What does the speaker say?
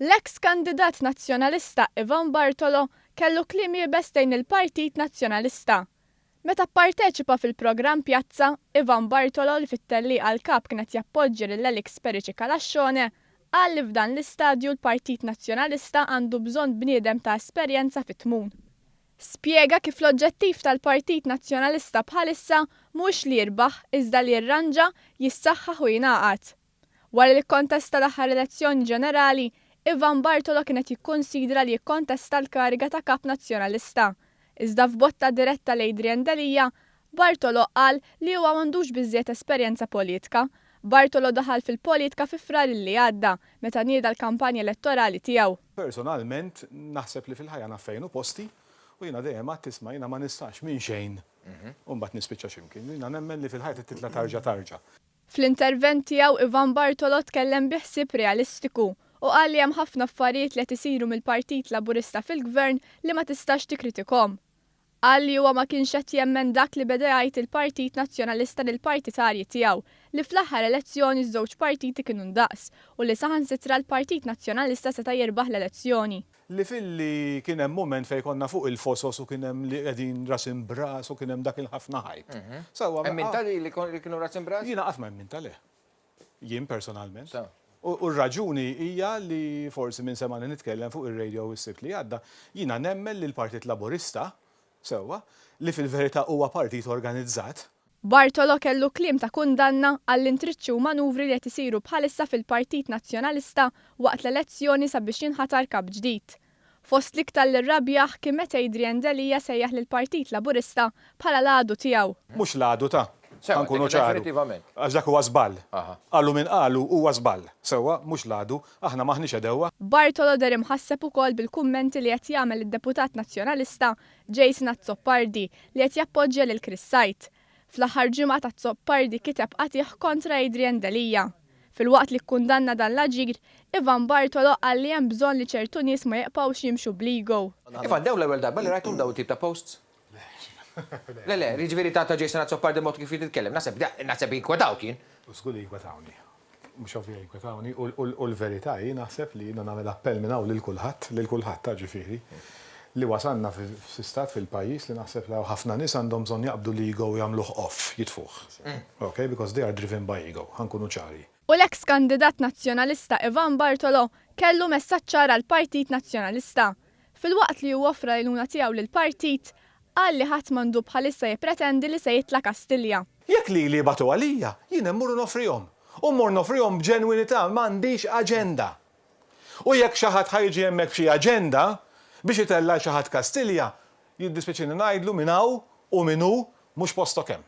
L-eks kandidat Nazzjonalista Ivan Bartolo kellu kliem iebes lejn il-Partit Nazzjonalista. Meta pparteċipa fil-programm Pjazza, Ivan Bartolo li fit-tellieqa għall-Kap kien qed jappoġġja lil Alex Perici Calascione, qal li f'dan l-istadju l-Partit Nazzjonalista għandu bżonn bniedem ta' esperjenza fit-tmun. Spjega kif l-oġġettiv tal-Partit Nazzjonalista bħalissa mhuwiex li jirbaħ iżda li jirranġa, jissaħħaħ u jingħaqad. Wara li kkontesta l-aħħar elezzjoni ġenerali, Ivan Bartolo kien qed jikkunsidra li jikkontesta l-kariga ta' Kap Nazzjonalista. Iżda f'botta diretta 'l Adrian Delia, Bartolo qal li huwa m'għandux biżżejjed esperjenza politka. Bartolo daħal fil-politka fi Frar li għadda, meta nieda l-kampanja elettorali tiegħu. Personalment naħseb li fil-ħajja naf fejn hu posti u jiena dejjem għedt isma' jiena ma nistax minn xejn u mbagħad nispiċċa xi mkien. Jiena nemmen li fil-ħajja trid titla' tarġa tarġa. Fl-intervent tiegħu Ivan Bartolo tkellem bi ħsieb realistiku u qal li hemm ħafna affarijiet li qed isiru mill-Partit Laburista fil-Gvern li ma tistax tikkritikhom. Qal li huwa ma kienx qed jemmen dak li beda jgħid il-Partit Nazzjonalista lill-partitarji tiegħu li fl-aħħar elezzjoni ż-żewġ partiti kienu ndaqs u li saħansitra l-Partit Nazzjonalista seta' jirbaħ l-elezzjoni. Li filli kien hemm mument fejn konna fuq il-fosos u kien hemm li qegħdin ras imb'ras u kien hemm dak il-ħafna ħajt. Sewwa. Emmintha li li kienu ras imb'ras? Jiena qatt ma emmintha le. Jien personalment. U r-raġuni hija li forsi min semagħni nitkellem fuq ir-radio s-Sibt li għadda, jiena nemmen li l-Partit Laburista, sewwa, li fil-verità huwa partit organizzat, Bartolo kellu kliem ta' kundanna għall-intriċċi u manuvri li qed isiru bħalissa fil-Partit Nazzjonalista waqt l-elezzjoni sabiex jinħatar Kap ġdid. Fost l-iktar li rrabjah kien meta Adrian Delia sejjaħ lill-Partit Laburista bħala l-għadu tiegħu. Mhux l-għadu ta'. Ħa nkunu ċaru. Għax dak huwa żball. Qalu min qalu huwa żball. Sewwa, mhux l-għadu. Aħna m'aħniex għedewwa. Bartolo deher imħasseb ukoll bil-kummenti li qed jagħmel id-Deputat Nazzjonalista Jason Azzopardi li qed jappoġġja lil Chris Said. Fl-aħħar ġimgħat Azzopardi kiteb qatigħ kontra Adrian Delia. Filwaqt li kkundanna dan l-aġir, Ivan Bartolo qal li hemm bżonn li ċertu nies ma jibqgħux jimxu bl-ego. Ivan, dawn l-ewwel darba li rajthom dawn it-tip ta' posts? Le, le, jiġifieri ta' ta' Jason Azzopardi mod kif jitkellem, naħseb, naħseb jinkwetawk jien. Żgur li jinkwetawni. Mhux ovvja jinkwetawni u l-verità hi naħseb li jiena nagħmel appell minn hawn lil kulħadd, lil kulħadd ta' ġifieri, li wasalna fi stat fil-pajjiż li naħseb li hawn ħafna nies għandhom bżonn jaqbdu l-ego u jagħmluh off, jitfuh. Ok, because they are driven by ego, ħa nkunu ċari. U l-eks kandidat Nazzjonalista Ivan Bartolo kellu messaġġ ċar għall-Partit Nazzjonalista. Filwaqt li hu offra l-għajnuna tiegħu lill-partit, qal li ħadd m'għandu bħalissa jippretendi li se jitla' Kastilja. Jekk lili jibagħtu għalija, jien immur u noffrihom. U mmur noffrihom b'ġenwinità, m'għandix aġenda. U jekk xi ħadd ħa jiġi hemmhekk b'xi aġenda biex itella' 'l xi ħadd Kastilja, jiddispjaċini ngħidlu minn hawn u min hu mhux postok hemm.